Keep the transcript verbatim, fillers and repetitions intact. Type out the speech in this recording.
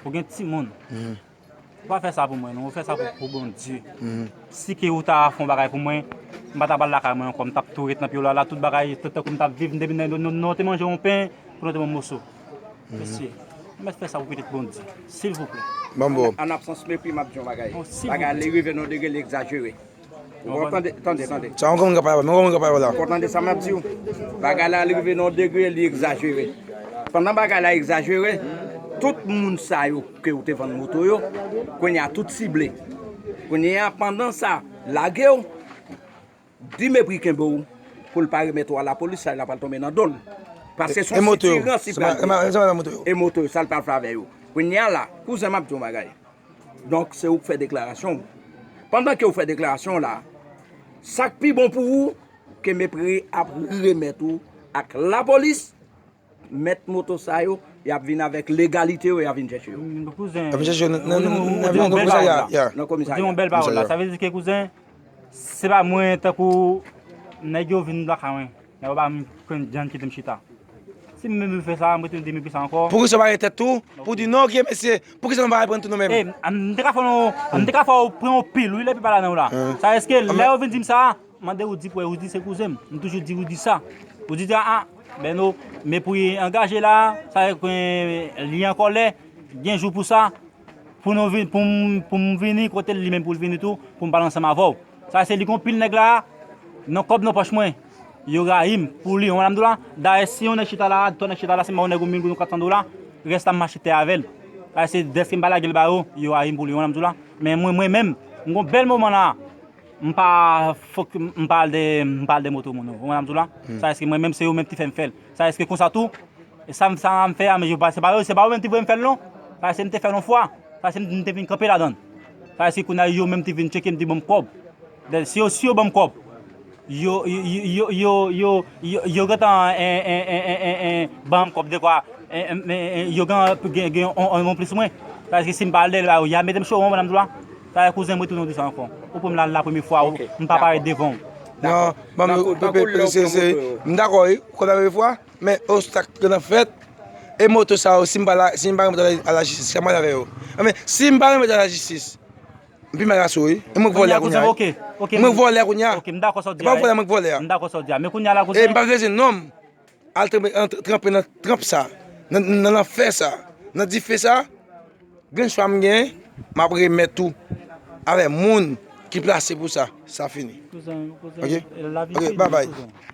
Ou gen timoun. Ou pa fè sa pou mwen, non. Ou fè sa pou, pou Bondye. Si ke ou ta fè yon bagay pou mwen, m pa ta pral lakay mwen ankò. M t ap tou ret nan pye w la, la, tout bagay, tout tankou m t ap viv, m te vin nan, nou, nou, nou te manje yon pen, pou nou te ban m moso. Mesye, mèt fè sa pou pitit Bondye. Silvouplè. Ban m ba w. An absans mepri, m ap di yon bagay. Bagay li rive nan yon degre, li egzajere. Ou konprann? Tande, tande, tande. Sa yon granmoun k ap pale, yon granmoun k ap pale la. Ou konprann sa m ap di w? Bagay la, li rive nan yon degre, li egzajere. Pandan bagay la egzajere, tout moun sa yo ke ou te vann moto yo, kounye a tout sible. Kounye a, pandan sa, lage w, di mepri kenbe w, pou l pa remèt ou a lapolis, sa l ap al tonbe nan do l. Paske se yon sitirans li pral pran. E moto yo, sa l pral fè avè yo. Kounye a la, kouzen, m ap di yon bagay. Donk, se ou k fè deklarasyon w. Pandan ke w fè deklarasyon w la, sa k pi bon pou ou, ke mepri ap remèt ou ak lapolis, mèt moto sa yo, y ap vin avèk legalite yo, y ap vin chèche yo. Kouzen, y ap vin chèche yo nan, nan, nan, nan, nan komisarya. Nan komisarya. Ou di yon bèl pawòl la. Sa vle di ke kouzen, se pa mwen tankou nèg yo vin lakay mwen. Nèg yo pa menm pran jan kite m chita. Si m menm fè sa, m rete di m pi sa ankò. Poukisa w pa gen tèt tou? Pou di non, ok, mesye, poukisa nou pa reponn tou nou menm? E, m te ka fè nou, m te ka fè w pran yon pil, wi, lè pi pala nan w la. Sa èske lè yo vin di m sa, mande Roody pou Roody se kouzen m. M toujou di Roody sa. Roody di, a, a, Bèno, mepri angaje la, sa vle di li an kòlè, gen jou pou sa, pou nou vin, pou m, pou m vini kote l, li menm pou l vini tou, pou m pale ansanm avè w. Sa se li gon pil nèg la, nan kòb nan pòch mwen. Yo rayi m pou li, ou konprann m di w la? Dayè, si yon nèg chita la, twa nèg chita la, si m ba yon nèg yon mil goud, yon katsan dola, rès la m achte tè avè l. Sa se dèske m pa lage l ba yo, yo rayi m pou li, ou konprann m di w la? Men mwen, mwen menm, m gon bèl moman la, m pa fòk, m pa al dèyè, m pa al dèyè moto moun, ou konprann m di w la? Sa se mwen menm, se yo menm ki fè m fè l. Sa se konsa tou, e sa m, sa m fè a, men yo pa, se pa yo, se pa yo menm ki voye m fè l non. Sa se m te fè l yon fwa. Sa se m, m te vin kanpe ladan l. Sa se kounye a yo menm ki vin tcheke m, di ban m kòb. Si yo, si yo ban m kòb, yo, yo, yo gentan, en, en, en, en, en, ban m kòb dekwa, en, en, en, en, yo gen, gen, gen yon, yon, yon plis mwen. Sa se si m pa al dèyè l ba yo, y a mete m cho, ou konprann m di w la? Sa se kouzen, m retounen di sa ankò. Ou pran m la, la premye fwa, ou, m pa parèt devan w. Non, ban m, se, se, m dakò, wi, ou konn la premye fwa. Men obstak ki nan fèt, e moto sa yo, si m pa la, si m pa remèt a lajistis, sa m pral avè yo? Men, si m pa remèt a lajistis, m pi mal asou, wi. E mwen k vòlè a kounye a, wi. Mwen k vòlè a kounye a. E pa vòlè, mwen k vòlè a. E m pa bezwen non m al tranpe, an, tranpe nan tranp sa, nan, nan lanfè sa, nan dife sa. Grenn chwa m genyen, m ap remèt ou avè moun ki plase pou sa. Sa fini. Ok? Ok, bye bye.